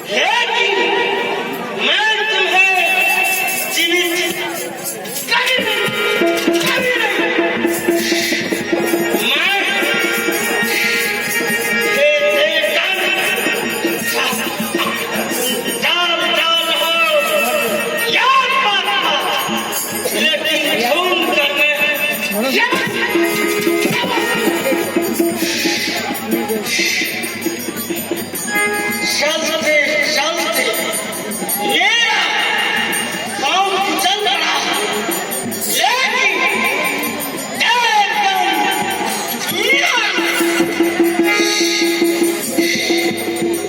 लेकिन मैं तुम्हें जीवित कभी नहीं, कभी नहीं। मैं ये देखकर चाल चाल हो यार बात, लेकिन खून करने चलते चलते मेरा पाँव चल पड़ा, लेकिन एकदम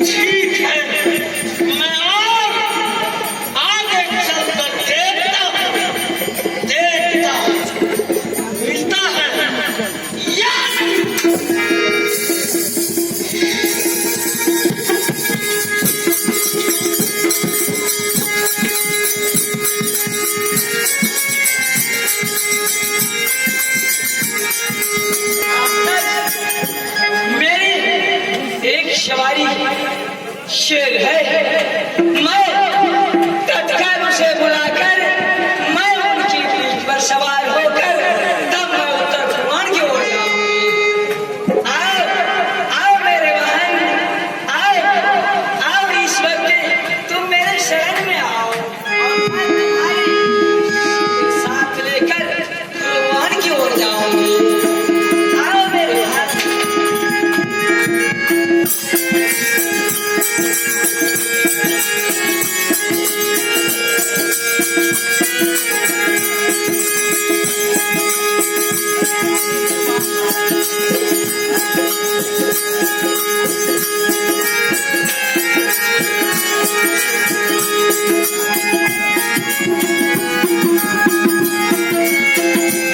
ठीक है। मैं और आगे चलकर देखता हूँ, देखता हूँ मिलता है या नहीं। मेरी एक सवारी शेर है, मैं तत्काल उसे बुलाकर मैं उनकी पीठ पर सवार